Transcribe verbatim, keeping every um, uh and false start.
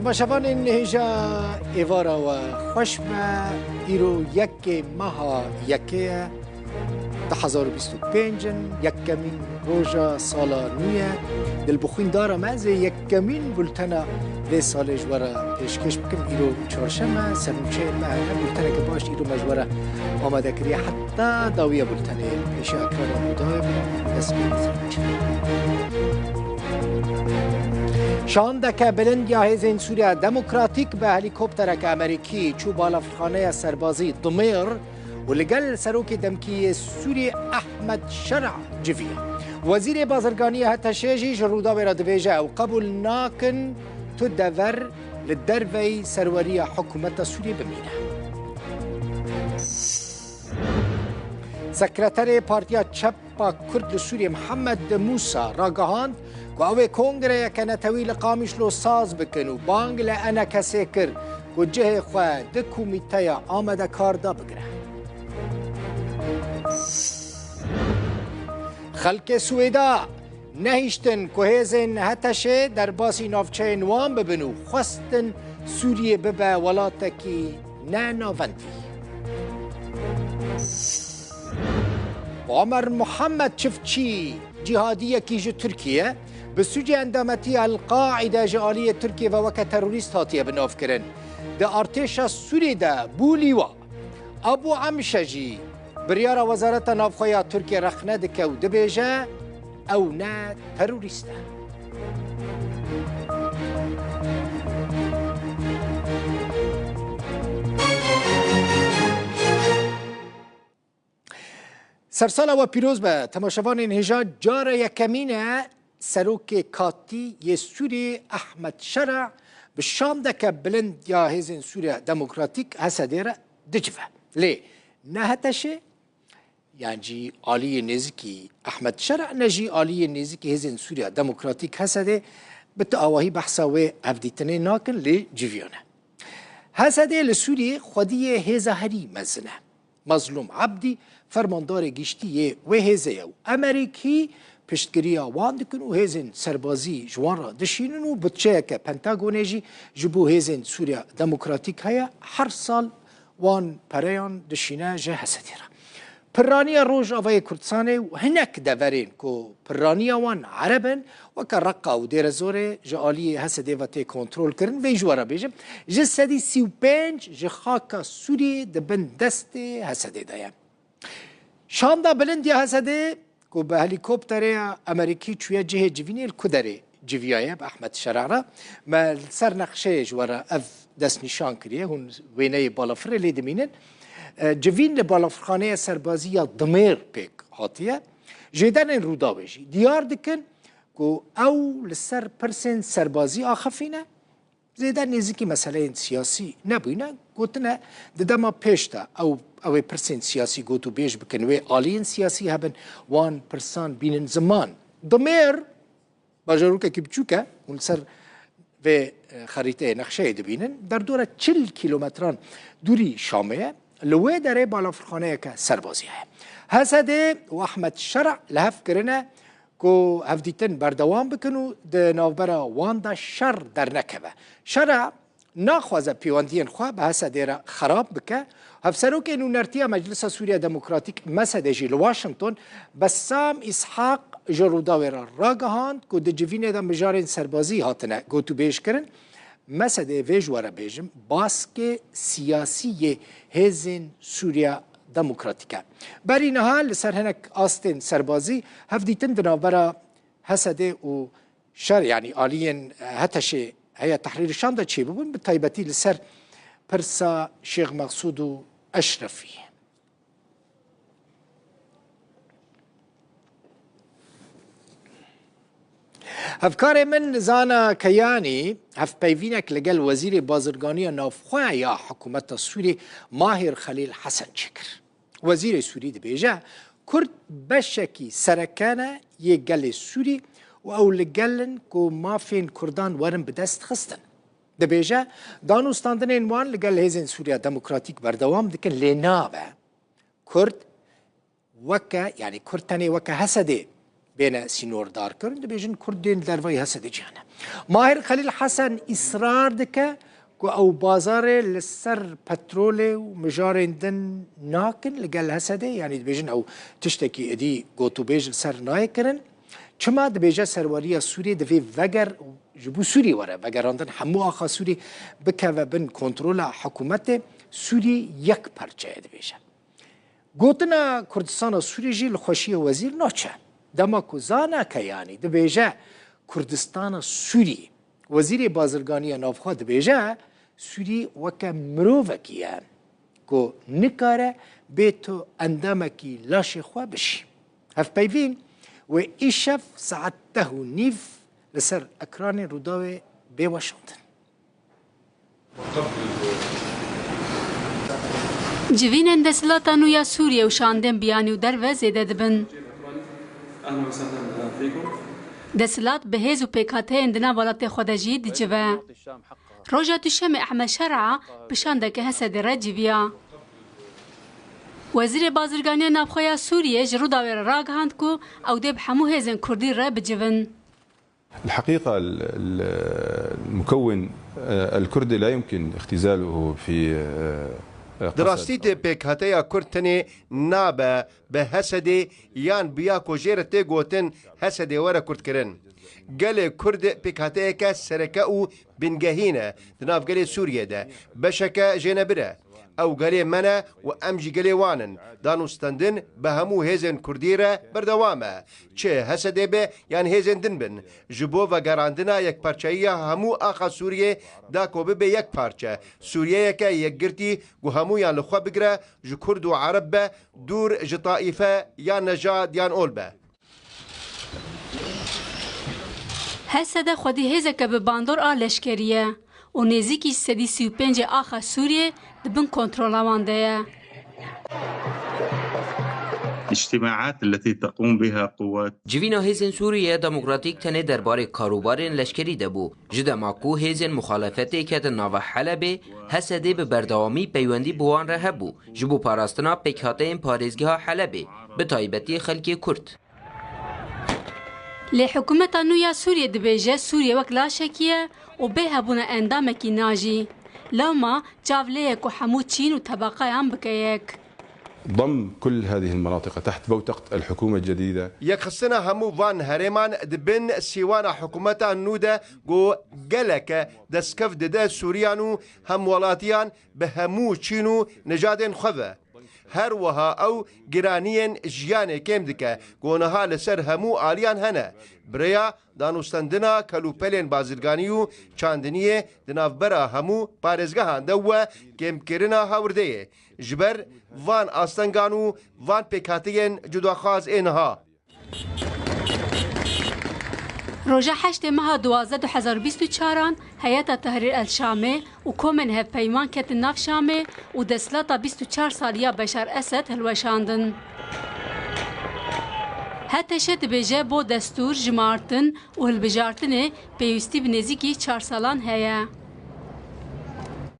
Temaşevanên hêja êvara we xweş be. Îro yekê meha yekê ye, du hezar û bîst û pênc in, yekemîn roja sala nû ye. Dilbixwîn dara me ez ê yekemîn bultena vê salê ji we re pêşkêş bikim. Îro çarşeme, sernûçeyên me hene. Bulteneke baş îro me ji we re amade kiriye. Heta dawiya bultenê pêşiya ekrana Rûdawê bû. Dest pê bi sernûçe. Şandeke bilind ya Hêzên Sûriya Demokratîk bi helîkoptereke Amerîkî çû balafirxaneya serbazî Dimêr û li gel serokê demkî yê Sûriyê Ehmed Şera civiya. Wezîrê Bazirganî ya H T Ş'ê jî ji Rûdawê re dibêje ew qebûl nakin tu dever li derveyî serweriya hikûmeta Sûriyê bimîne. Sekreterê Partiya Çepa Kurd li Sûriyê Mihemed Mûsa ragihand ku ew ê kongreyeke netewî li Qamişlo saz bikin û bang li ENKS'ê kir ku cihê xwe di komîteya amadekar de bigire. Xelkê Swêda nehiştin ku hêzên H T Ş'ê derbasî navçeyên wan bibin û xwestin Sûriyê bibe welatekî ne navendî. Omer Muhammed Çiftçî, cîhadiyekî ji Tirkiye, bi sûcê endametiya El-Qaîde ji aliyê Tirkiye ve weke terorîst hatiye binavkirin. Di artêşa Sûriyê de bû lîwa. Abu Emşe jî biryara Wezareta Navxwe ya Tirkiye rexne dike û dibêje, ew ne terorîst e. Sersala we pîroz be, temaşevanên hêja, cara yekemîn e serokê katî yê Sûriyê Ehmed Şera bi şandeke bilind ya Hêzên Sûriya Demokratîk, H S D'ê re dicive. Lê ne H T Ş'ê, yan jî aliyê nêzikî Ehmed Şera, ne jî aliyê nêzikî Hêzên Sûriya Demokratîk, H S D'ê, bi tu awahî behsa wê hevdîtinê nakin, lê civiyane. H S D li Sûriyê xwediyê hêza herî mezin e. Mazlûm Ebdî fermandarê giştî yê wê hêzê ye û Amerîkî piştgiriya wan dikin û hêzên serbazî ji wan re dişînin û budçeyeke Pentagonê jî ji bo hêzên Sûriya Demokratîk heye. Her sal wan pereyan dişîne ji H S D re. Pirraniya Rojavayê Kurdistanê û hinek deverên ku pirraniya wan Ereb in, weke Reqa û Dêrezorê ji aliyê H S D ve tê kontrolkirin. Vê ji we re bêjim, ji sedî sî û pênc ji xaka Sûriyê di bin destê H S D de ye. Şanda bilind ya H S D ku bi helîkopterê ya Amerîkî çûye cihê civînê, li ku derê civiyaye bi Ehmed Şera re. Me li ser nexşeyê ji we re ev destnîşan kiriye. Hûn wêneyê balafirê lê dimînin. E, civîn li balafirxaneya serbazî ya Dimêr pêk hatiye. Jêdanên Rûdawê jî diyar dikin ku ew li ser pirsên serbazî axifîne. Zêde nêzîkî meseleyên siyasî nebûyne. Gotine, di dema pêş de ew, ew ê pirsên siyasî gotûbêj bikin, wê aliyên siyasî hebin, wan pirsan bînin ziman. Dimêr bajarokekî biçûk e, hûn li ser vê, e, xerîteyê, nexşeyê dibînin. Derdora çil kîlometran dûrî Şamê ye. Li wê derê balafirxaneyeke serbazî heye. H S D û Ehmed Şera li hev kirine ku hevdîtin berdewam bikin û di navbera wan de şer dernekeve. Şera naxwaze pêwendiyên xwe bi H S D re xerab bike. Hevserokê nûnertiya Meclisa Sûriya Demokratîk, M S D, jî li Washington, Bessam Îshak, ji Rûdawê re ragihand ku di civînê de mijarên serbazî hatine gotûbêjkirin. M S D, vê ji we re bêjim, baskê siyasî yê hêzên Sûriya Demokratîk e. Berî niha li ser hinek astên serbazî hevdîtin di navbera H S D û şer, yanî aliyên H T Ş'ê, Heyet Tehrîrî Şam de çêbûbûn, bi taybetî li ser pirsa Şêx Mexsûd û Eşrefî. Hevkarê min Zana Keyanî hevpeyvînek li gel Wezîrê Bazirganiya Navxwe ya Hikûmeta Sûrî Mahîr Xelîl Hesen çêkir. Wezîrê Sûrî dibêje, Kurd beşekî sereke ne yê gelê Sûrî û ew li gel in ku mafên Kurdan werin bi dest xistin. Dibêje, danûstandinên wan li gel Hêzên Sûriya Demokratîk berdewam dikin, lê nabe Kurd weke, yanî Kurd tenê weke H S D bêne sînordarkirin, dibêjin Kurd dê li dervayî Hesedê cihane. Mahir Xelîl Hesen îsrar dike ku ew bazarê li ser petrolê û mijarên din nakin li gel Hesedê, yanî dibêjin ew tiştekî êdî gotûbêj li ser nayê kirin. Çima dibêje serweriya Sûriyê divê veger, ji bo Sûriyê were vegerandin, hemû axa Sûriyê bikeve bin kontrola hikûmetê, Sûriyê yek perçe ye dibêje. Gotina Kurdistana Sûriyê jî li xweşiyê wezîr naçe. Dema ku Zana Keyanî dibêje Kurdistana Sûriyê, Wezîrê Bazirganiya Navxwe dibêje Sûriyê weke mirovekî ye ku nikare bê tu endamekî laşê xwe bişî. Hevpeyvîn wê îşev saet deh û nîv li ser ekranên Rûdawê bê weşandin. Civînên desthilata nû ya Sûriyê û şandên biyanî û derve zêde dibin. Desthilat bi hêz û pêkhateyên di nav welatê xwe de jî dicive. Roja Duşemê Ehmed Şer'a bi şandeke Hesedê re civiya. Wezîrê Bazirganiya Navxwe ya Sûriyê ji Rûdawê re ragihand ku ew dê bi hemû hêzên Kurdî re bicivin. الحقيقة ال-، ال-، المكون، آه، الكردي لا يمكن اختزاله في، آه، آه، Di قسد. Rastî de pêkhateya Kurd tenê nabe bi Hesedê yan bi ya ku jê re tê gotin Hesedê were kurdkirin. Gelê Kurd pêkhateyeke sereke û bingehî ne di nav gelê Sûriyê de. Beşeke jênebir e. Ew gelê me ne û em jî gelê wan in. Danûstendin bi hemû hêzên Kurdî re berdewam e. Çi Hesedê be yan hêzên din bin. Ji bo vegerandina yekparçeyiya hemû axa Sûriyê da ku bibe yek parçe. Sûriyeyeke yekgirtî ku hemûyan li xwe bigire, ji Kurd û Ereb be, dûr ji taîfe yan nejad yan ol be. Hesede xwedî hêzeke bi bandor a leşkerî ye û nêzîkî sedî sî û pêncê axa Sûriyê di bin kontrola wan de ye. الاجتماعات التي تقوم بها قوات Civîna hêzên Sûriye Demokratîk tenê derbarê karûbarên leşkerî de bû. Ji dema ku hêzên muxalefetê ketin nava Helebê, Hesedê bi berdewamî peywendî bi wan re hebû, ji bo parastina pêkhateyên parêzgeha Helebê, bi taybetî xelkê Kurd. Lê hikûmeta nû ya Sûriyê dibêje Sûriye wek laşekî ye û bê hebûna endamekî najî. Lewma çav lê ye ku hemû çîn û tebeqayan bike yek. ضم كل هذه المناطق تحت بوتقة الحكومة الجديدة. Yekxistina hemû van herêman di bin sîwana hikûmeta nû de ku geleke destkev dide Sûriyan û hemwelatiyan bi hemû çîn û nijadên xwe ve. Her wiha ew giraniyên jiyanê kêm dike ku niha li ser hemû aliyan hene. Bi rêya danûstendina kelûpelên bazirganî û çandiniyê di navbera hemû parêzgehan de we kêmkirina hawirdeyê. Ji ber van astengan û van pêkhateyên cudaxwaz ê niha. Roja heştê meha duwazdeh du hezar û bîst û çaran Heyeta Tehrîr el Şamê û komên hevpeyman ketin nav Şamê û desthilata bîst û çar salî ya Beşar Esed hilweşandin. H T Ş dibêje bo destûr, jimartin û hilbijartinê pêwîstî bi nêzîkî çar salan heye.